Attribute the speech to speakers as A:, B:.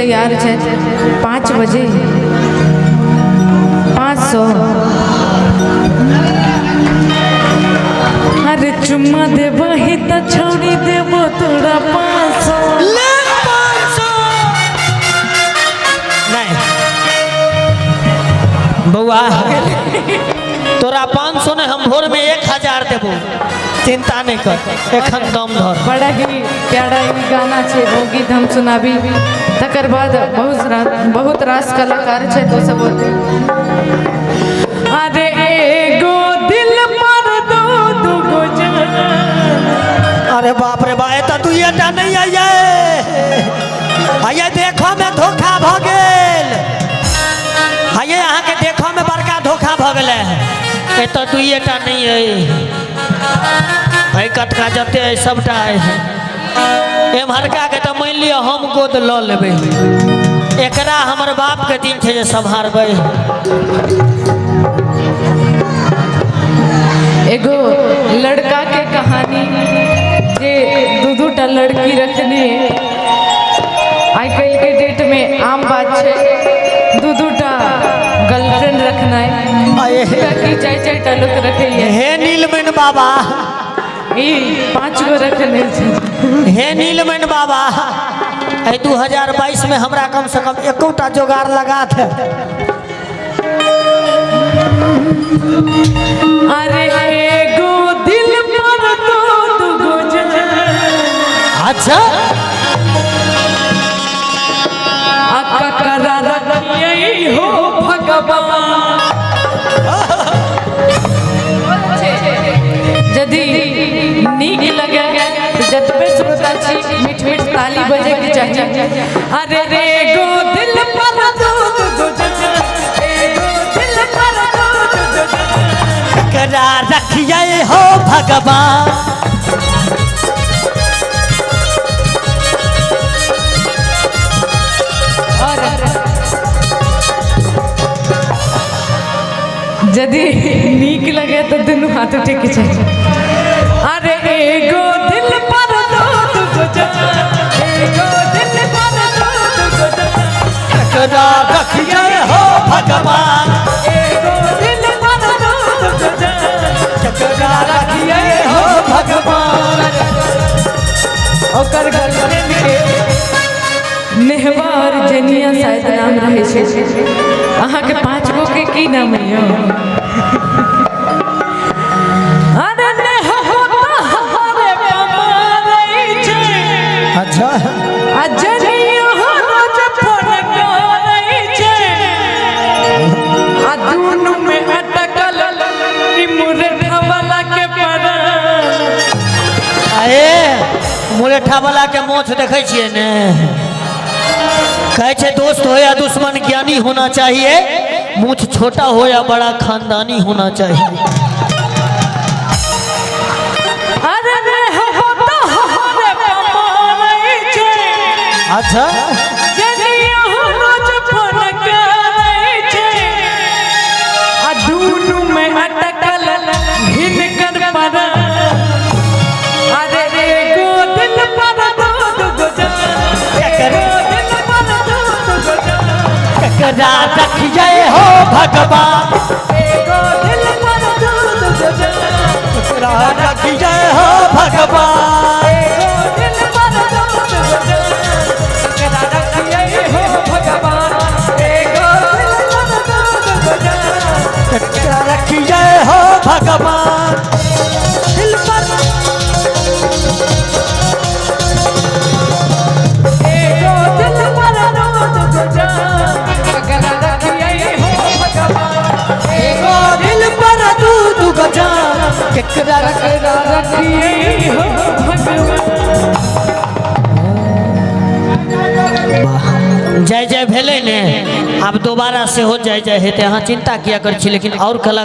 A: तैयार छथि 5 बजे 500। अरे चुम्मा देबही तऽ छौड़ी देबो तोरा 500।
B: ले 500। नहीं बौआ, तोरा 500 ने, हम भोर में 1000 देबो, चिंता नहीं कर, एखन दम धर।
A: बड़ा ही प्यारा ई गाना छै, ओ गीत हम सुनाबी, तकर बाद बहुत रास कलाकार छै तो सब। अरे एगो दिल पर दो दुगो जान।
B: अरे बाप रे बा, एतऽ दुइएटा नहीं आइए आइए, देखो में धोखा भ गेल आइए, अहाँके देखो में बड़का धोखा भ गेलै। एतऽ दुइएटा नहीं अइ, एहि कटका जते अइ सबटा अइ। एम्हरका के तऽ मानि लिअ हम गोद लऽ लेबै, एकरा हमर बाप के दिन छै जे सम्हारबै।
A: एगो लड़का के कहानी जे दू दू टा लड़की रखने, आइ काल्हि के डेट में आम बात छै दू दू टा गर्लफ्रेंड रखनाइ,
B: आये।
A: की चारि चारि टा लोक रखैया।
B: हे नीलमणि बाबा,
A: ई 5 गो रखने छै।
B: हे नीलमणि बाबा, एहि 2022 में हमरा कम से कम एकोटा जोगाड़ लगा दे।
A: अरे एगो दिल पर दो दुगो जान।
B: अच्छा।
A: आ ककरा रखियै हो भगवान। यदि नीक लगे तऽ जतबे श्रोता छी मीठ मीठ ताली बजे के चाही। अरे एगो दिल पर दो दुगो जान, एगो दिल पर दो दुगो जान।
B: ककरा रखिए हो भगवान।
A: और यदि नीक लगे तो दुनू हाथ उठे के चाही। अरे एगो दिल पर दो दुगो जान, एगो दिल पर दो दुगो जान।
B: ककरा रखिए हो भगवान।
A: एगो दिल पर दो दुगो जान।
B: ककरा रखिए हो भगवान।
A: ओकर गर्लफ्रेंड के नेहवा और जनिया शायद नाम रहे छै। अहाँके 5 गो के की नाम है? अरे नेहवा हमारे कमारै छै।
B: अच्छा।
A: आ जनिया रोज फोन करै छै। आ दुनू में अटकल ई मुरठा वाला के पर।
B: अरे मुरेठा वाला के मोछ देखै छियै ने, कहै छै दोस्त हो या दुश्मन ज्ञानी होना चाहिए, मूछ छोटा हो या बड़ा खानदानी होना चाहिए।
A: अरे नेहवा हमारे कमारै छै।
B: अच्छा।
A: जनिया रोज फोन करै छै। आ दुनू में अटकल हिनकर पर। अरे एगो दिल पर दो दुगो जान, एगो दिल पर दो दुगो जान।
B: ककरा रखिए हो भगवान।
A: एगो दिल पर दो दुगो जान।
B: ककरा रखिए हो भगवान।
A: एगो दिल पर दो दुगो जान। ककरा रखियै हो भगवान। एगो दिल पर दो दुगो जान।
B: ककरा रखिए हो भगवान। दिल पर
A: एगो दिल पर दो दुगो जान। ककरा रखियै हो भगवान।
B: एगो दिल पर दू दुगो जान। ककरा
A: ककरा रखियै हो भगवान।
B: जय जय भेलै ने, आब दोबारा सेहो जय जय हेतै, अहाँ चिंता किया करै छी, लेकिन और कला